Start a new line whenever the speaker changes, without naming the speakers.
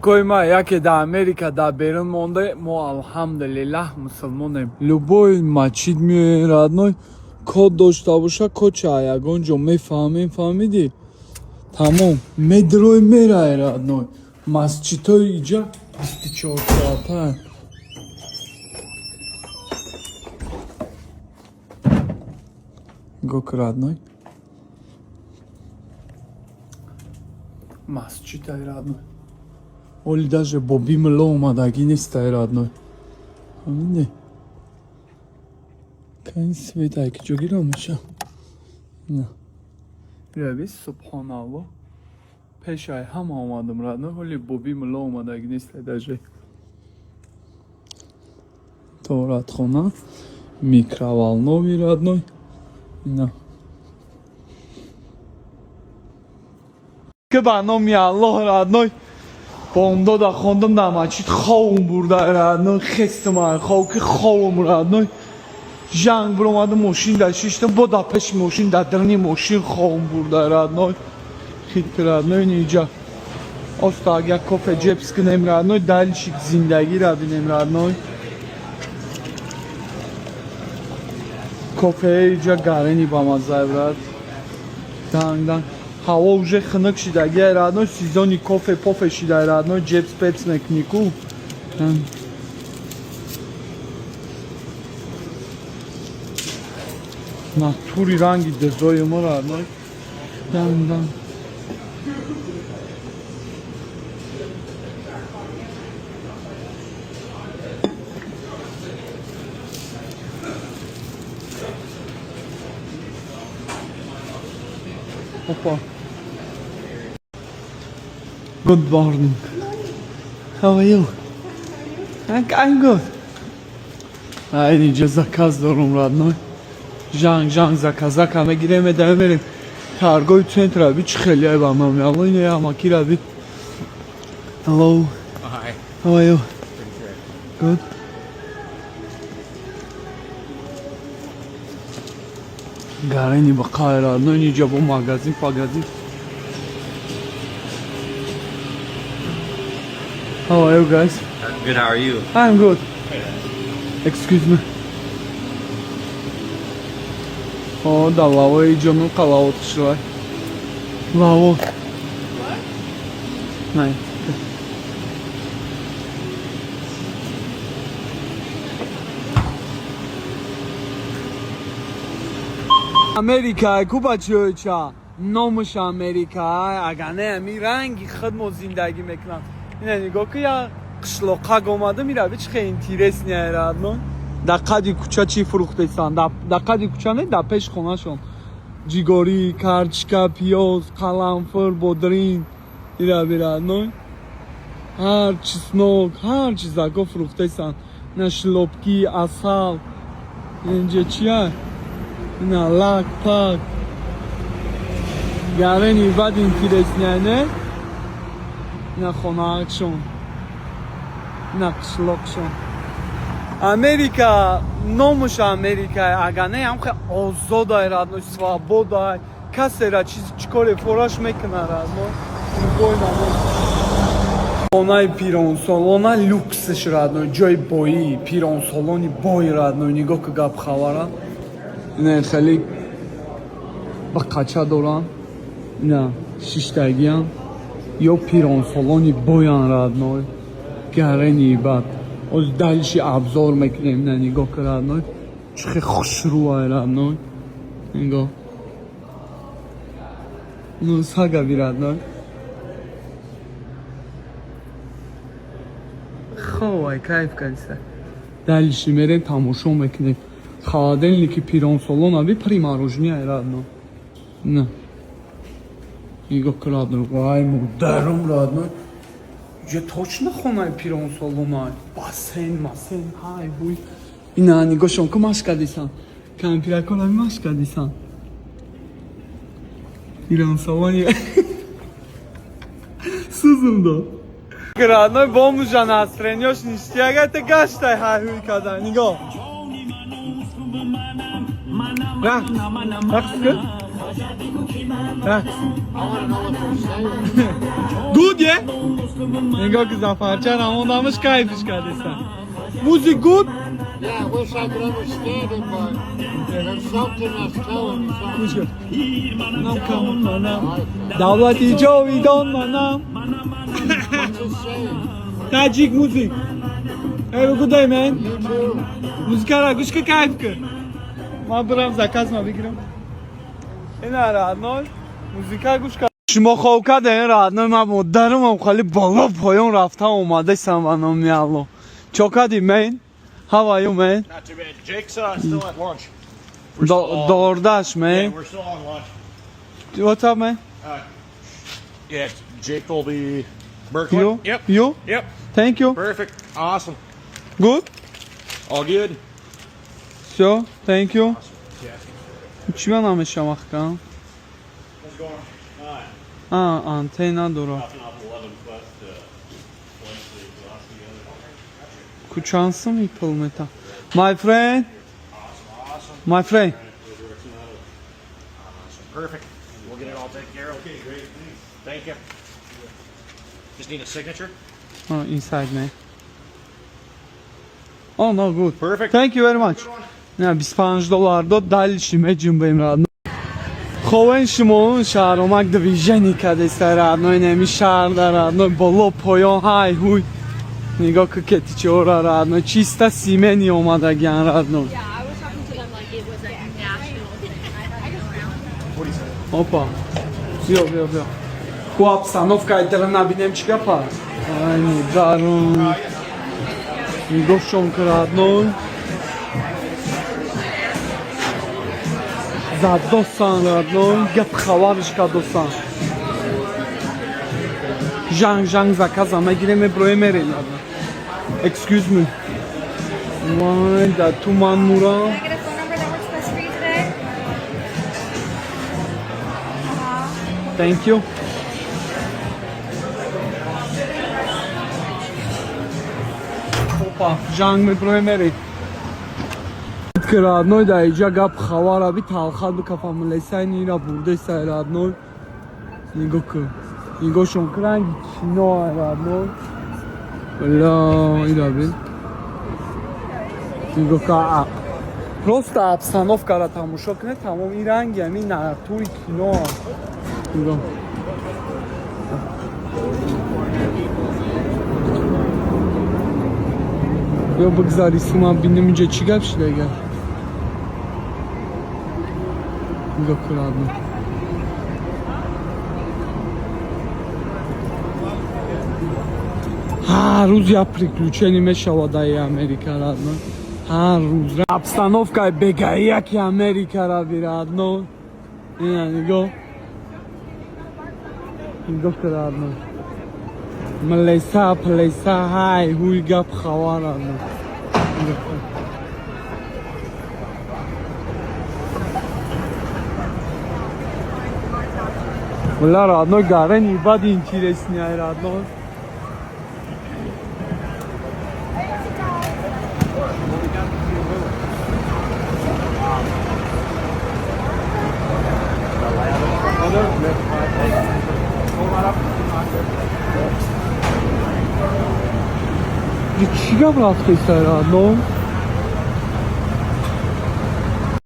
Кои ма яке дар Америка дар берун монда, мо, алҳамдулиллаҳ, мусулмонем. Любой масҷид меоем, родной, код дошта боша, кодча ягон ҷо мефаҳмем, фаҳмидӣ, тамом, медрой, мерай, родной. Масҷидҳои иҷа 24 соата. Нигоҳ, родной, масҷидай, родной. Оли даже боби мулло омадагӣ нестай, родной, фаҳмидӣ? Кани светай ки ҷо гирам меша. Раби, субҳоналлоҳ, пешай ҳама омадам, родной. Ҳоли боби мулло омадагӣ нестай даже. Тоҳоратхона, микроволновый, родной, ина. Ки ба номи Аллоҳ, родной, бомдода хондам дар масҷид, ховум бурда, родной. Хестам, хов ки ховум, родной, жанг биромадам, мошин дар шиштам, бо дар пеши мошин, дар дарни мошин ховум бурда, родной. Хит, родной, ниҷа оста як кофе ҷепс кунем, родной, дальше зиндагира бинем, родной. Кофе иҷа гарени бамаззай, брат. Данг данг ҳаво уже хунук шидагиай, родной, сезони кофе пофе шидай, родной, ҷепс пепс мекунӣ ку. Данг. Натури ранги дизои мо, родной. Данг данг. Опа. Good morning. How are you? I'm good. Ай, инҷа заказ дорум, родной. Жанг жанг заказака мегирем, медаем, мерем. Торговый центр аби чи хеле ай ба ман меалло ине амаки раби. Hello.
Hi.
How are you? Good. Гарени ба қайр, родной, инҷа бо магазин пагазин. How are you guys?
Good. How are you?
I'm good. Excuse me. О, да лаво иҷо ну қалавот хушрой. Лаво. Най. Америка, ку бачаёча? Номаш Америка, агар не ами ранги худ мо зиндагӣ мекунам. Ина нигоҳ ки, я қишлоқак омада мирави, чи хеле интересный, родной. Дар қади кӯча чӣ фурӯхтесан? Дар қади кӯча не, дар пеши хонашон. Ҷигорӣ, карчка, пиёз, қаламфур, бодрин. Ирави, родной. Ҳар чеснок, ҳар чизако фурӯхтесан. Ина шлёпки, асал. Инҷа чия? Ина лак, пак. Гарени бад интересный, не? Ина хонаакшон. Ина қишлоқшон. Америка номуш Америка, агар не ҳам хеле озодай, родной, свободай. Касера чиз чӣ коре фораш мекуна, родной. Любой намоз. Хонаи пиронсолона люксш, родной, ҷои боӣ, пиронсолони бой, родной, нигоҳ ки гап хабара. Ина хеле ба қача доранд. Ина шиштагиам ё пиронсолони боян, родной. Гарени бад. Оз дальше обзор мекунем, ина нигоҳ ки, родной. Чӣ хеле хушрӯай, родной. Нигоҳ. Ну сага би, родной. Ховай, кайф кардиса. Дальше мерем, тамошо мекунем. Холодильники пиронсолон аби примороженный, родной. На. Нигоҳ ки, родной. Вай, модарум, родной. Ҷа точно хонаи пиронсолонай. Бассейн, масейн, ҳай ҳуй. Ина нигоҳшон ку, машқ кардисан. Кампиракон ами машқ кардисан. Пиронсолони сузум дод. Родной, бомужа настроенияш ништяк, та гаштай ҳай ҳуй кардан. Нигоҳ. Рақс, рақс кун. Thanks. Good, yeah? Нигоҳ ки, Зафарча рамондамаш, кайфиш кардеста. Music good?
Yeah, I wish I could understand it, but there's something that's telling me something.
Гӯш кун. Нам камон манам. Давлати ҷовидон манам.
What's it saying?
Tajik music. Have a good day, man.
You too.
Музикара гӯш ка, кайф кун. Ман бирам, заказ ма бигирам. Ина, родной, музика гӯш ка. Шумо хоб кардем, родной, ман модарамам хали боло поён рафта омадасам ба номи Алло. Чо кардӣ, man? How are you, man?
Not too bad. Jake's still at lunch. We're still on-
DoorDash,
Yeah,
man.
we're still on lunch.
What's up, man?
Yeah, Jake will be Berkeley.
You?
Yep.
You?
Yep.
Thank you.
Perfect. Awesome.
Good?
All good.
So, thank you.
Yeah.
Чӣ ман ҳамеша вақт?
What's going on?
А, антенна дорад.
Dropping off 11 plus to splice the exhaust together.
Кучансам и пул мета. My friend,
Awesome.
my friend.
Awesome. Perfect. We'll get it all taken care of. Okay, great. Thanks. Thank you. Just need a signature.
Oh, inside, man. Oh, no, good.
Perfect.
Thank you very much. Не, 25 доллар дод, дальше меҷунбем, родной. Ховен шумо шаҳромак движение кардеста, родной, неми шаҳр да, родной, боло поён ҳай ҳуй. Нигоҳ ку, кетичора, родной, чисто семейный омадагиан, родной.
Yeah, I was talking to them like it was a national thing. I had no idea.
Опа. Биё, биё, биё. Ку обстановка дара набинем, чӣ гапа? Ай, дарун. Нигоҳшон ку, родной. Задосан, родной, гап хабарш кадосан. Жанг жанг заказа мегирем, меброем, мерем, родной. Excuse me. Вай, да ту ман мурам.
Can I get a phone number that works best for you today?
Thank you. Опа, жанг меброем, мерем. Ки, родной, да иҷа гап хабара би талхат бикафам лесайни ира бурдесай, родной. Нигоҳ кун. Нигоҳшон ку, ранги кино, родной. Ла, ира бин. Нигоҳ ка. Просто обстановкаро тамошо кунед, тамом ин ранги ҳамин натури кино. Нигоҳ. Ё бигзари сума бинем, инҷа чӣ гап шидага. Нигоҳ кун, родной. Ҳар рӯз як приключение мешавад дар Америка, родной. Ҳар рӯз. Обстановкаи бегаия ки Америкара би, родной. Ина нигоҳ. Нигоҳ кун, родной. Млеса, плеса, ҳай, ҳуй гап хабар, родной. Нигоҳ кун. Бля, родной, гарен ебать интереснее, родной. Чӣ гап рафтеса, родной?